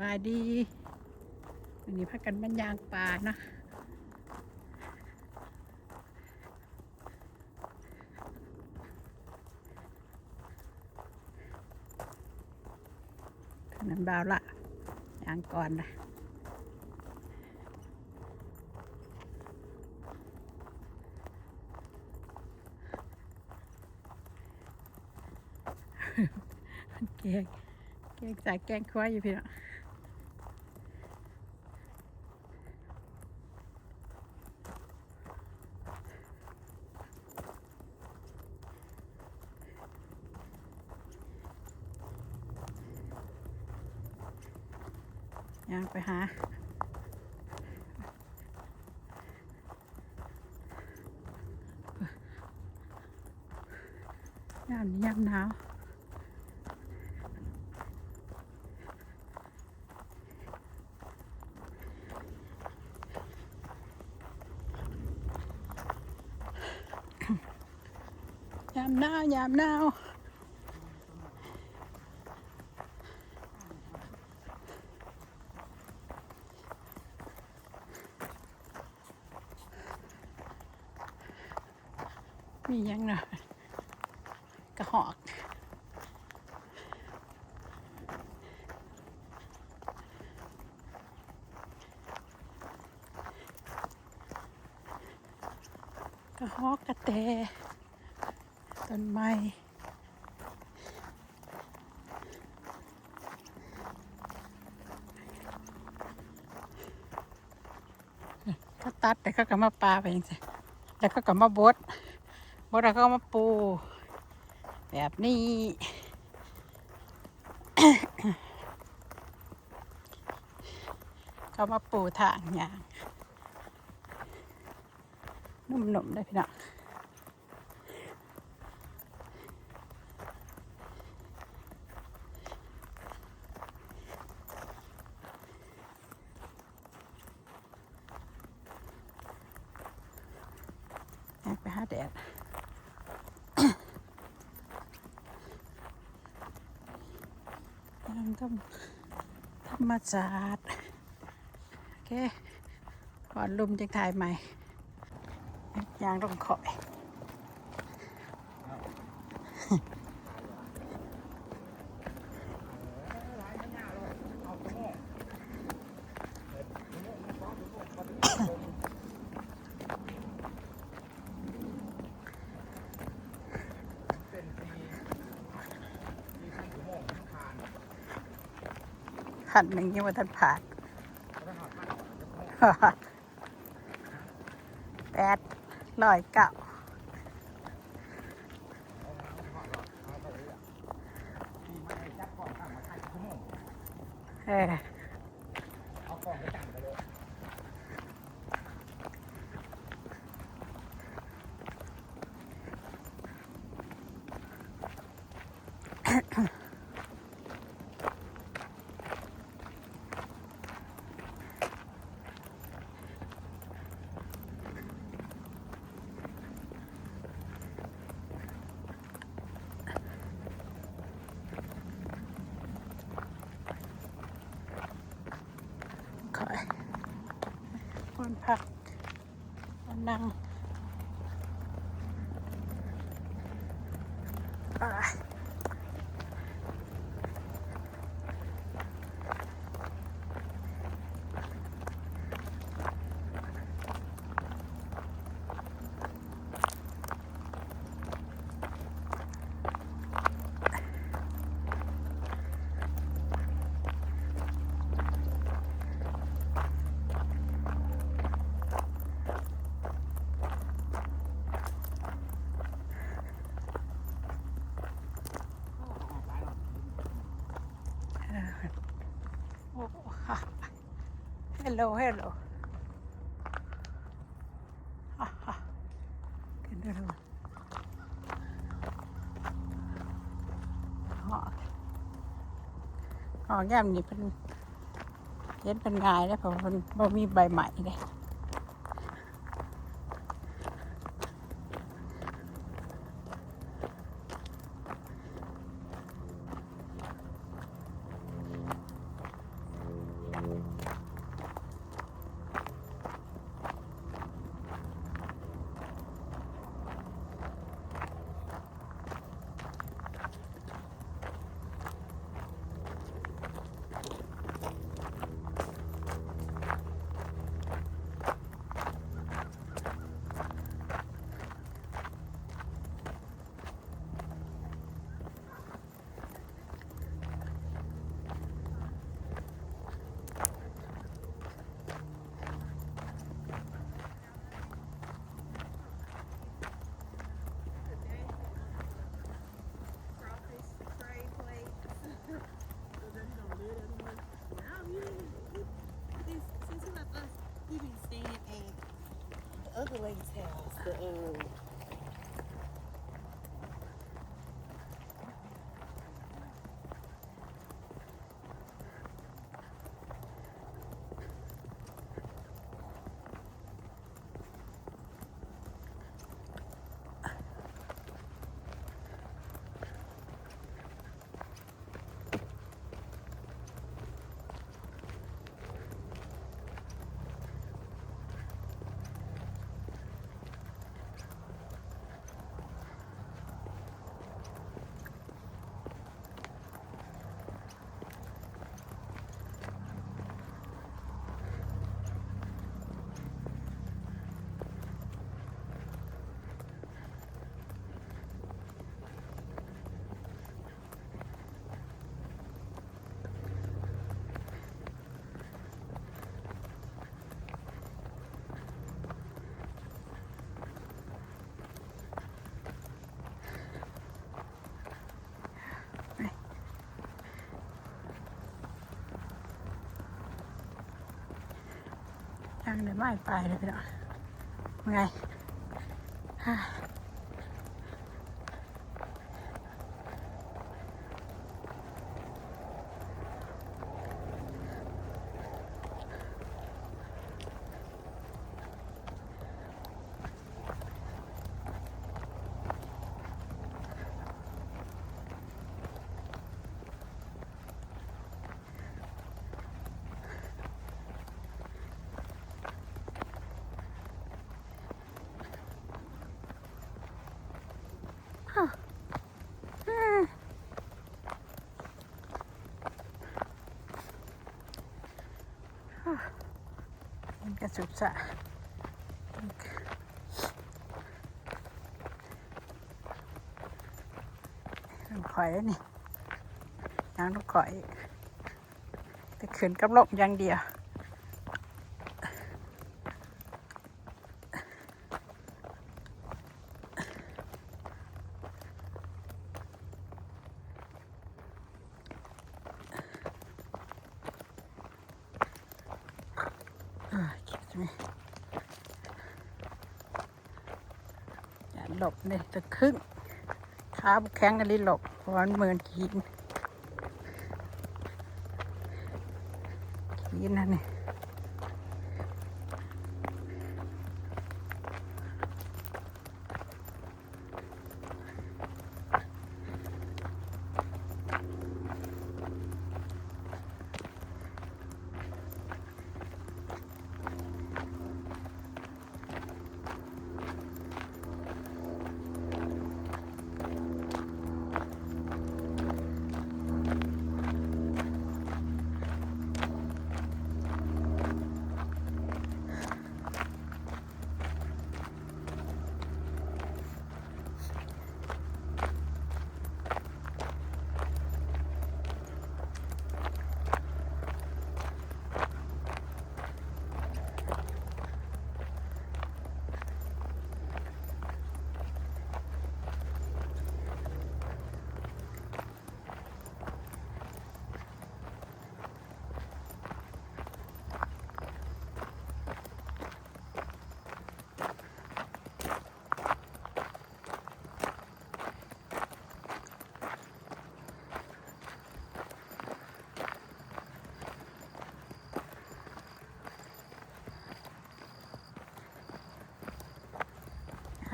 ບາຍດີ ມື້ນີ້ພາກັນມາຍ່າງປ່າເນາະ ນັ້ນບ່າວລະ ຍ່າງກ່ອນນະ ແກງ ແກງໃສ່ແກງຄວາຍຢູ່ພີ່ນ້ອງ. ຍ່າງໄປຫາ ຍາມນີ້ຍາມໜາວ. ຍາມໜາວ ຍາມໜາວ ມີຫຍັງເນາະ ກະຮອກ ກະຮອກ ກະແຕ ຕົ້ນໄມ້ ເຂົາຕັດແລ້ວເຂົາກະມາປາໄວ້ຈັ່ງຊີ້ ແລ້ວເຂົາກະມາບົດ ບົດແລ້ວເຂົາກະມາປູແບບນີ້ ເຂົາມາປູທາງຍ່າງ ໜຸ່ມໆ ເດ້ພີ່ນ້ອງ. ໄປຫາແດດ ທຳ ທຳ ທຳມະຊາດ ໂອເຄ ກ່ອນລົມຈັ່ງຖ່າຍໃໝ່ ຍ່າງລົງຂ້ອຍ ຂັ້ນໜຶ່ງຍັງບໍ່ທັນຜ່ານ ແປດຮ້ອຍເກົ້າ ເອີ. ຂ້ອຍ ບ່ອນພັກ ນັ່ງ Hello, hello. ຮອກ ຮອກຍາມນີ້ເພິ່ນເຫັນເພິ່ນງ່າຍເດ້ ເພາະວ່າເພິ່ນບໍ່ມີໃບໄມ້ເດ້. ເ ໄດ້ໄມ້ໄປເລີຍພີ່ນ້ອງ ເມື່ອຍ. ມັນກະສຸດສະ ຂ້ອຍນີ້ ຍ່າງຂອງຂ້ອຍ ແຕ່ຂຶ້ນກັບລົງຢ່າງດຽວ. ອ່າ excuse me ຢ້ານລົ້ມເດ້ ຕະຄຶງ ຂາບໍ່ແຂງອີ່ຫຼີ ລົ້ມ ເພາະວ່າມັນເໝືອນຂີ້ຫີນ ຂີ້ຫີນຫັ້ນນີ້.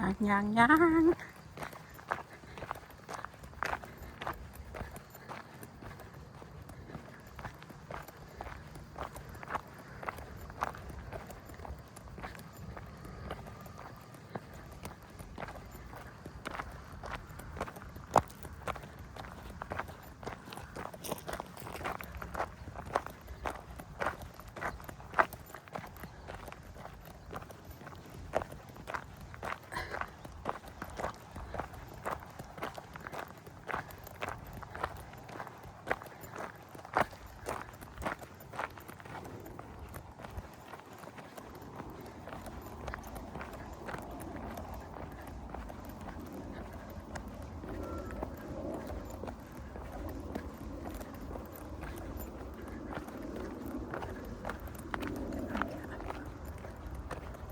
ຍ່າງ ຍ່າງ ຍ່າງ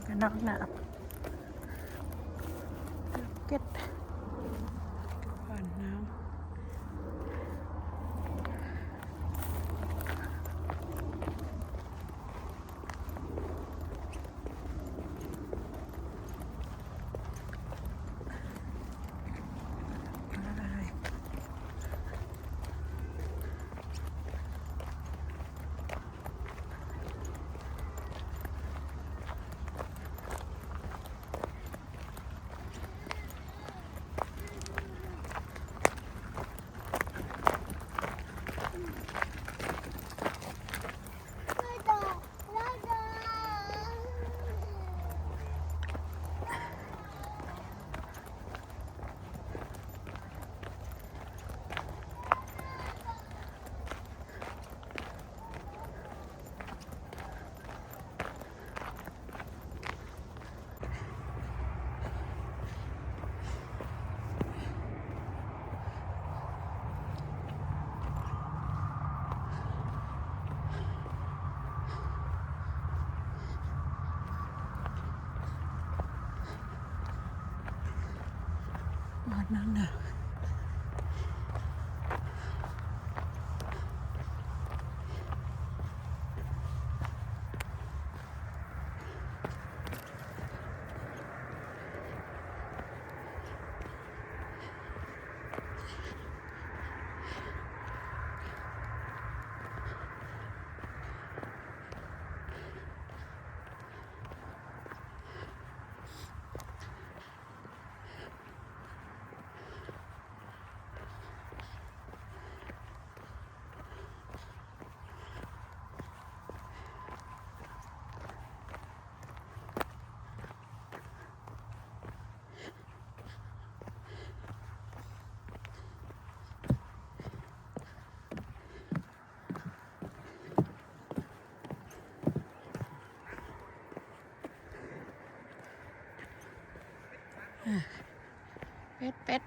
ກະນອກນ້ຳ ເກັດ ນັ້ນນະ. ເປັດ ເປັດ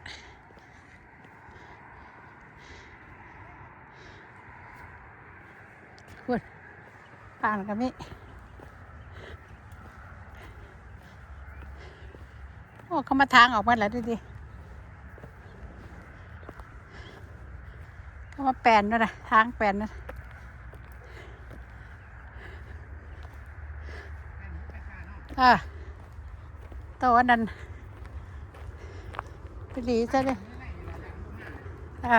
ພຸ້ນ ປານກະມີ. ໂອ້ ເຂົາມາທາງອອກໝົດແລ້ວເດ ເຂົາມາແປນແລ້ວນະ ທາງແປນນະ. ເອີ ໂຕອັນນັ້ນໄປຫຼີຊະເດ. ເອີ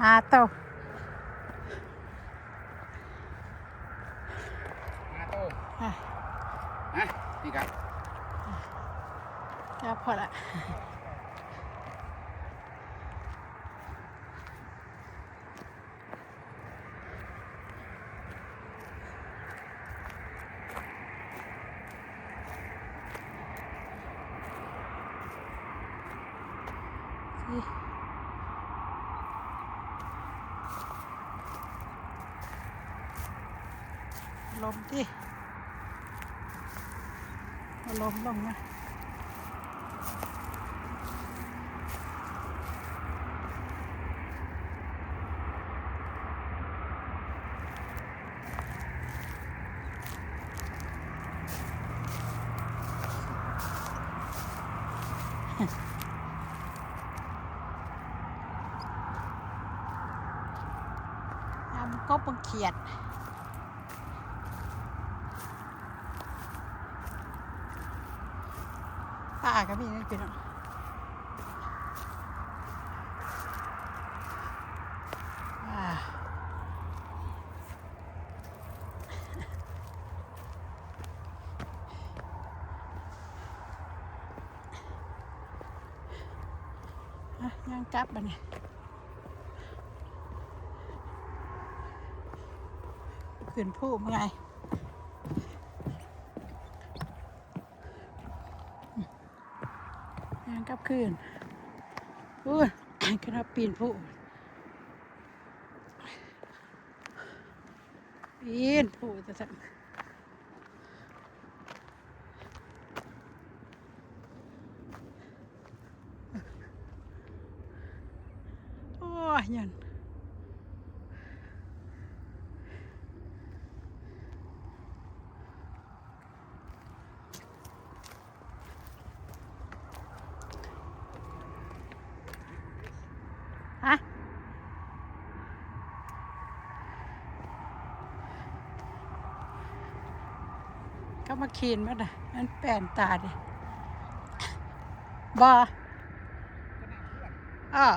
ຫ້າໂຕ ຫ້າໂຕ ອ່ະ ມາ ນີ້ກະ ອ່ະ ພໍລະ. ລົມຕິ ລົມລົງນະ. ຍາມກົບ ບັກຂຽດ ປາກະມີເດ້ພີ່ນ້ອງ. ອ່ະ ຍ່າງກັບບາດນີ້ ຂຶ້ນພູເມື່ອຍ. ຍ່າງກັບຄືນ ໂອ້ຍ ຂຶ້ນຫາປີນພູ ປີນພູ ວ່າຊັ້ນ. ໂອ້ຍ ຢ້ານ. ຮະ? ເຂົາມາຂີນໝົດນະ ມັນແປນຕາເດ. ບໍ່ ເອີ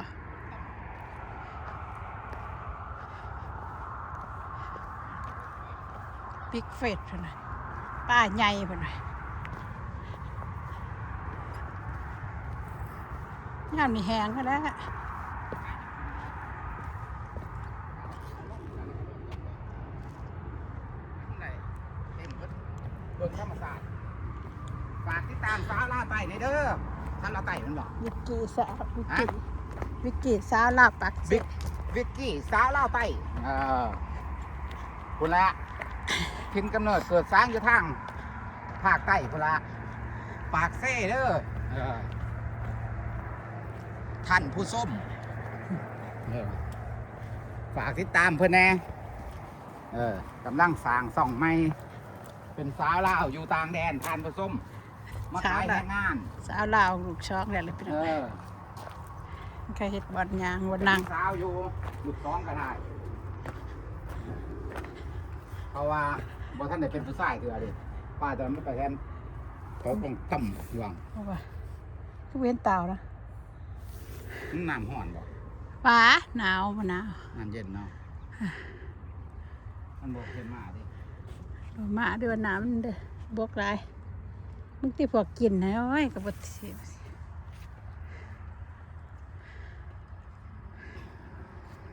ປິກເຟດພຸ້ນນະ ປາໃຫຍ່ພຸ້ນນະ ຍາມນີ້ແຫ້ງແລ້ວ. ເບິ່ງທຳມະຊາດ ຝາກຕິດຕາມສາວລາວໃຕ້ແດ່ເດີ ສາວລາວໃຕ້ແມ່ນບໍ່? ວິກກີສາວ ວິກກີ ຮະ? ວິກກີສາວລາວປາກເຊ ວິກ ວິກກີສາວລາວໃຕ້ ເອີ ພຸ້ນລະ ຖິ່ນກຳເນີດເກີດສາງຢູ່ທາງພາກໃຕ້ພຸ້ນລະ ປາກເຊເດີ ເອີ ທ່ານຜູ້ຊົມ ເອີ ຝາກຕິດຕາມເພິ່ນແດ່ ເອີ ກຳລັງສ້າງຊ່ອງໃໝ່. ປັນສາວລາວຢູ່ຕ່າງແດນ ທ່ານຜູ້ຊົມ ມາຂາຍແຮງງານ. ສາວລາວລູກສອງແລ້ວ ພີ່ນ້ອງ. ເອີ ມັນເຄີຍເຮັດບ່ອນຍ່າງບ່ອນນັ່ງ ສາວຢູ່ລູກສອງກໍໄດ້ ເພາະວ່າບໍ່ທັນໄດ້ເປັນຜູ້ຊາຍເທື່ອເດ້. ປ້າຕອນມັນໄປແທນ ເຂົາຕ້ອງກຳຫວ່າງ. ເພາະວ່າ ຄືເຫັນຕາວນະ. ມັນນ້ຳຮ້ອນບໍ່? ປາ ໜາວ ບໍ່ໜາວ? ນ້ຳເຢັນເນາະ. ມັນບໍ່ເຮັດມາເດ້ ບໍ່ມາເດ້ ວ່ານ້ຳມັນເດ້ ບົກຫຼາຍ. ບາງທີພວກກິນນະ ໂອ້ຍ ກໍບໍ່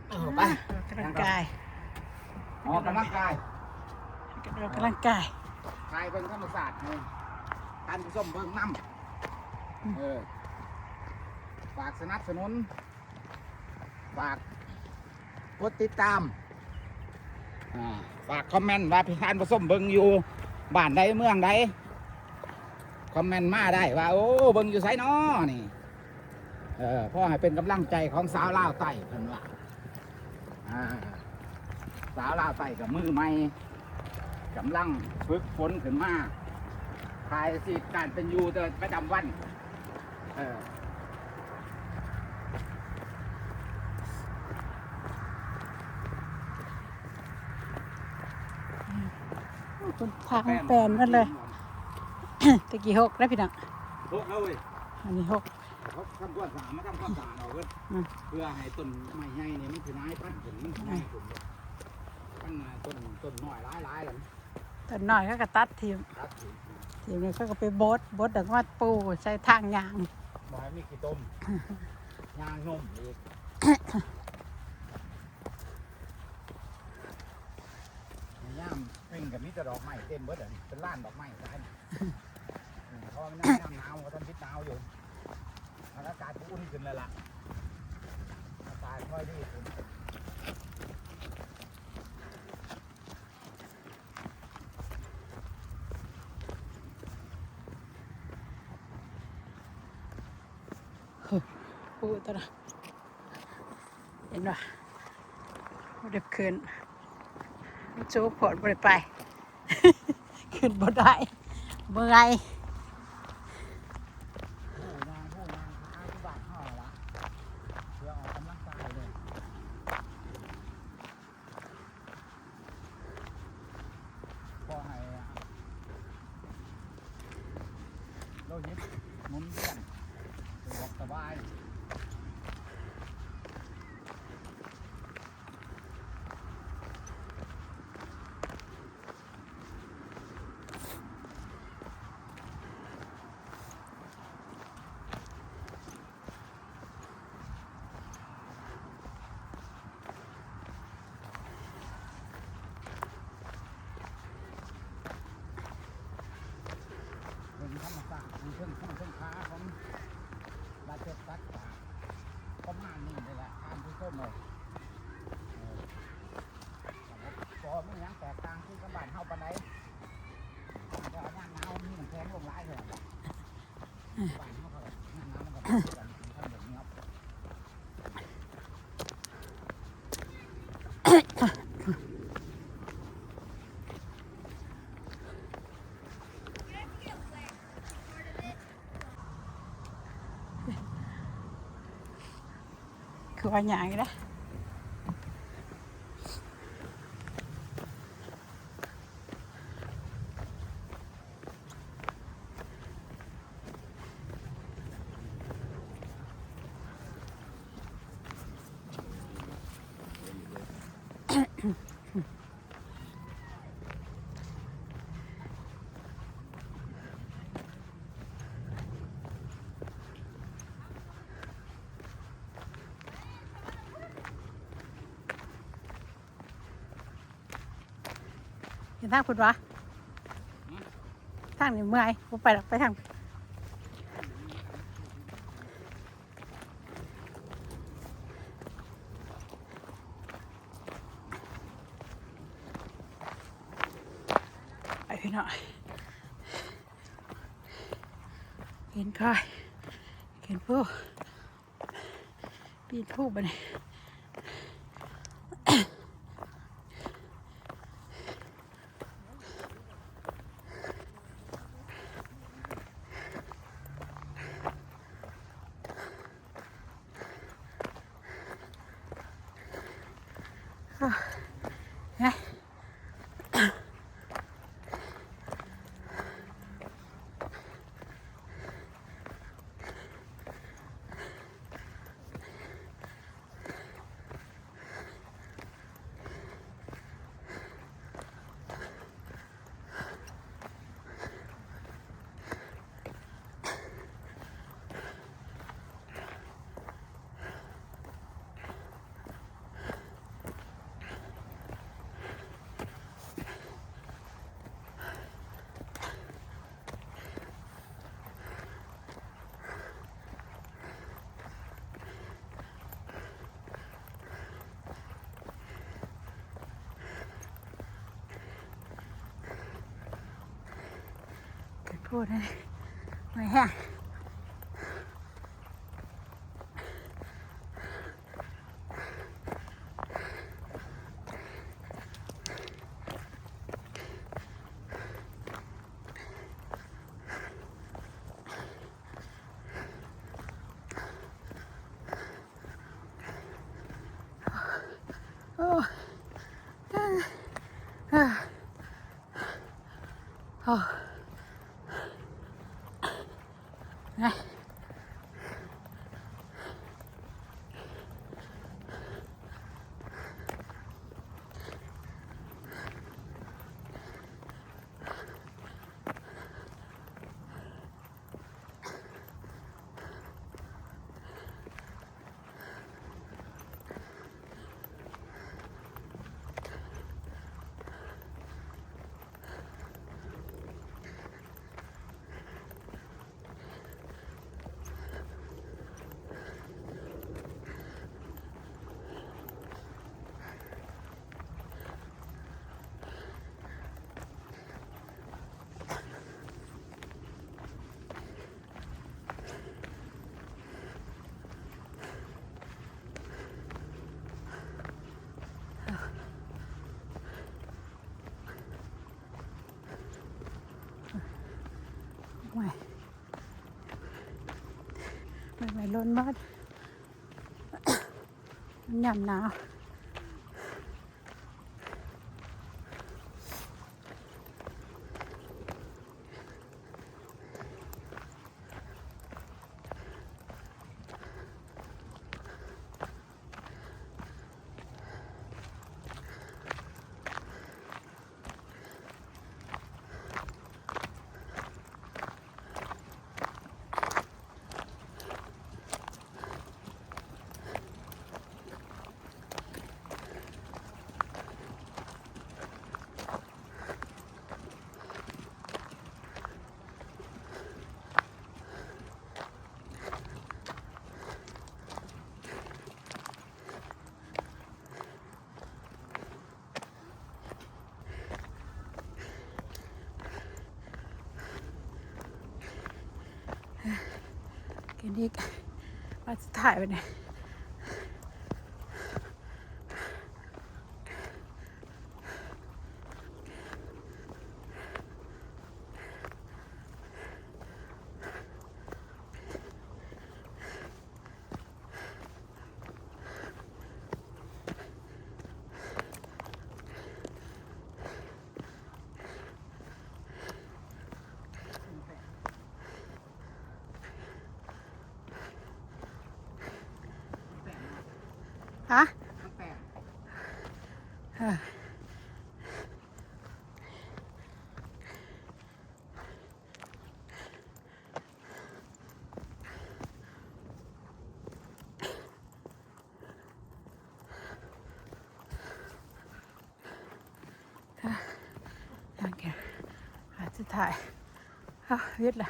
ເອີ ໄປ ອອກກຳລັງກາຍ ອອກກຳລັງກາຍ ກະອອກກຳລັງກາຍ ຖ່າຍເບິ່ງທຳມະຊາດໃຫ້ທ່ານຜູ້ຊົມເບິ່ງນຳ. ເອີ ຝາກສະໜັບສະໜູນ ຝາກກົດຕິດຕາມ ອ່າ ຝາກຄອມເມັນວ່າທ່ານຜູ້ຊົມເບິ່ງຢູ່ບ້ານໃດເມືອງໃດ ຄອມເມັນມາໄດ້ວ່າ ໂອ້ ເບິ່ງຢູ່ໃສນໍນີ້. ເອີ ຂໍໃຫ້ເປັນກຳລັງໃຈຂອງສາວລາວໃຕ້ ເພິ່ນວ່າ ອ່າ ສາວລາວໃຕ້ກໍມືໃໝ່ ກຳລັງຝຶກຝົນຂຶ້ນມາ ຖ່າຍຊີວິດການເປັນຢູ່ແຕ່ປະຈຳວັນ. ເອີ ໂອ້ ເພິ່ນພັງແປນໝົດເລີຍ. ແຕ່ກີ້ຫົກແລ້ວພີ່ນ້ອງ ຫົກແລ້ວເວີຍ ອັນນີ້ຫົກ ເຂົາທຳຄວາມສະອາດ ມາທຳຄວາມສະອາດອອກເບິດ ອືມ ເພື່ອໃຫ້ຕົ້ນໄມ້ໃຫຍ່ນີ້ມັນຂະຫຍາຍພັນຂຶ້ນ ມັນຂະຫຍາຍຂຶ້ນເບິດ. ມັນຕົ້ນ ຕົ້ນນ້ອຍຫຼາຍໆແລ້ວ ຕົ້ນນ້ອຍເຂົາກໍຕັດຖິ້ມ ຕັດຖິ້ມ ຖິ້ມແລ້ວເຂົາກໍໄປບົດ ບົດແລ້ວກໍມາປູໃສ່ທາງຍ່າງ ບໍ່ໃຫ້ມີຂີ້ຕົມ ຍ່າງນົມອີກ. ຍາມເປັນກໍມີແຕ່ດອກໄມ້ເຕັມເບິດ ອັນນີ້ເປັນລານດອກໄມ້ຫຼາຍ ເພາະວ່າມັນຍາມໜາວ ບໍ່ທັນປິດໜາວຢູ່ ອາກາດກໍອຸ່ນຂຶ້ນແລ້ວລະ ອາກາດຄ່ອຍດີຂຶ້ນ. ໂອ້ ຕະລະ ເຫັນບໍ່ ບໍ່ໄດ້ຂຶ້ນ ມັນສູງໂພດ ບໍ່ໄດ້ໄປ ຂຶ້ນບໍ່ໄດ້ ເມື່ອຍ. ຂໍໃຫ້ໂລຫິດໝູນວຽນ ສະດວກສະບາຍ. ເປັນທຳມະຊາດ ເທິງພູເທິງຜາຂອງລັດເທັກຊັສ ປະມານນີ້ແຫຼະ ທ່ານຜູ້ຊົມເອີຍ. ເອີ ກໍບໍ່ມີຫຍັງແຕກຕ່າງຄືກັບບ້ານເຮົາປານໃດ ແຕ່ວ່າຍາມໜາວມີນ້ຳແຂງລົງຫຼາຍເທົ່ານັ້ນແຫຼະ. ຄືວ່າຫຍັງນະ. ເຫັນທາງພຸ້ນຫວາ? ທາງນີ້ເມື່ອຍ ບໍ່ໄປດອກ ໄປທາງ ໄປພີ່ນ້ອງ ຂຶ້ນຄ່ອຍ ຂຶ້ນພູ. ປີນພູບັດນີ້. โพด เมื่อยแฮง โอ้ โอ้ โอ้ย ไว้ ไว้ล้นหมด ยามหนาว กินอีก วันสุดท้ายวันนี้ ฮะ เออ หลังจาก หาดสุดท้าย อ้าว หยุดละ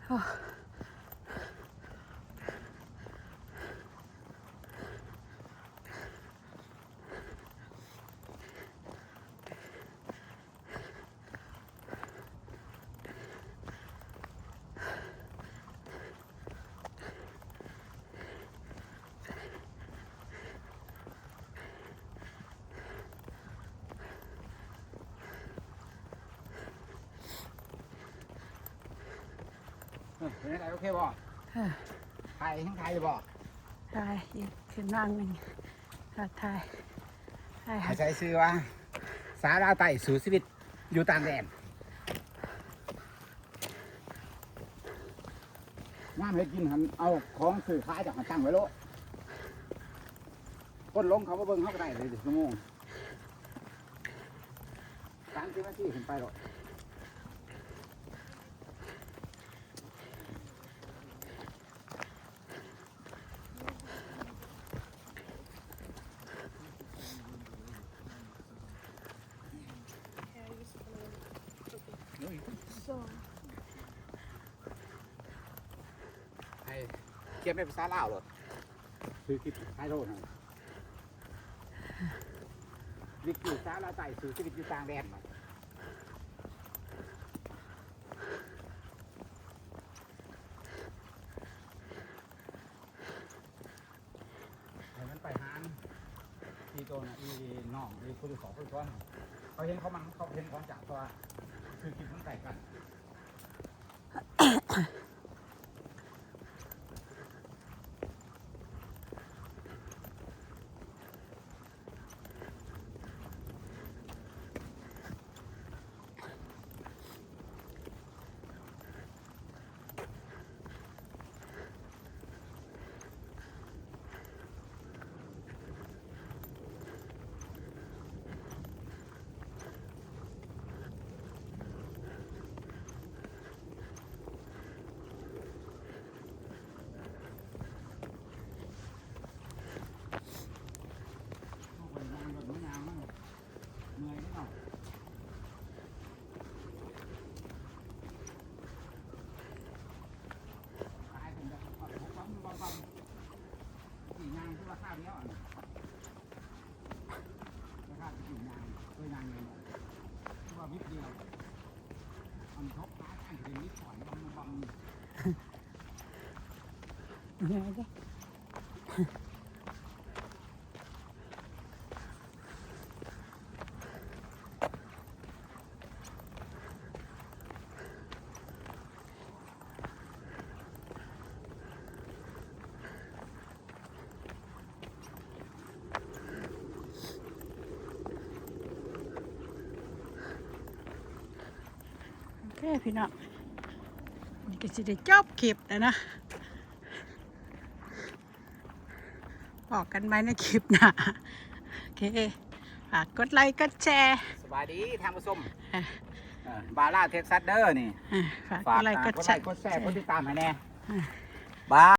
โอ้ เออ เป็นจั่งใด โอเคบ่ เออ ถ่าย ยังถ่ายอยู่บ่ ถ่ายอีก ขึ้นนั่งหนึ่ง ຖ່າຍ ຖ່າຍ ໃຫ້ໃຊ້ຊື່ວ່າ ສາວລາວໃຕ້ສູ້ຊີວິດຢູ່ຕ່າງແດນ. ຍາມເຮັດກິນຫັ້ນ ເອົາຂອງຊື້ຂາຍຈາກຫັ້ນຕັ້ງໄວ້ໂລດ. ຄົນຫຼົງເຂົ້າມາເບິ່ງເຮົາກໍໄດ້ເລີຍຊົ່ວໂມງ ສາມສິບນາທີຂຶ້ນໄປໂລດ. ໃຫ້ຂຽນເປັນພາສາລາວໂລດ ຊື່ຄລິບໃຫ້ໂລດ. ວິກກິສາວລາວໃຕ້ສູ້ຊີວິດຢູ່ຕ່າງແດນ. ໃຫ້ມັນໄປຫາທີ່ໂຕນະ ອີນ້ອງ ອີຜູ້ທີ່ສອງຜູ້ສອງ ເຂົາເຫັນຂອງມັນ ເຂົາເຫັນຂອງເຈົ້າ ເພາະວ່າຄືກິນຂອງໃກ້ກັນ. ໂອເຄພີ່ນ້ອງ ນີ້ກໍຊິໄດ້ຈົບຄລິບແລ້ວນະ. ພໍ້ກັນໃໝ່ໃນຄລິບໜ້າ. ໂອເຄ ຝາກກົດໄລກົດແຊ. ສະບາຍດີທ່ານຜູ້ຊົມ. ເອີ ເອີ ບ່າວລາວເທັກຊັສເດີນີ້. ເອີ ຝາກກົດໄລກົດແຊ ກົດໄລກົດແຊ ກົດຕິດຕາມໃຫ້ແດ່. ເອີ ບາຍ.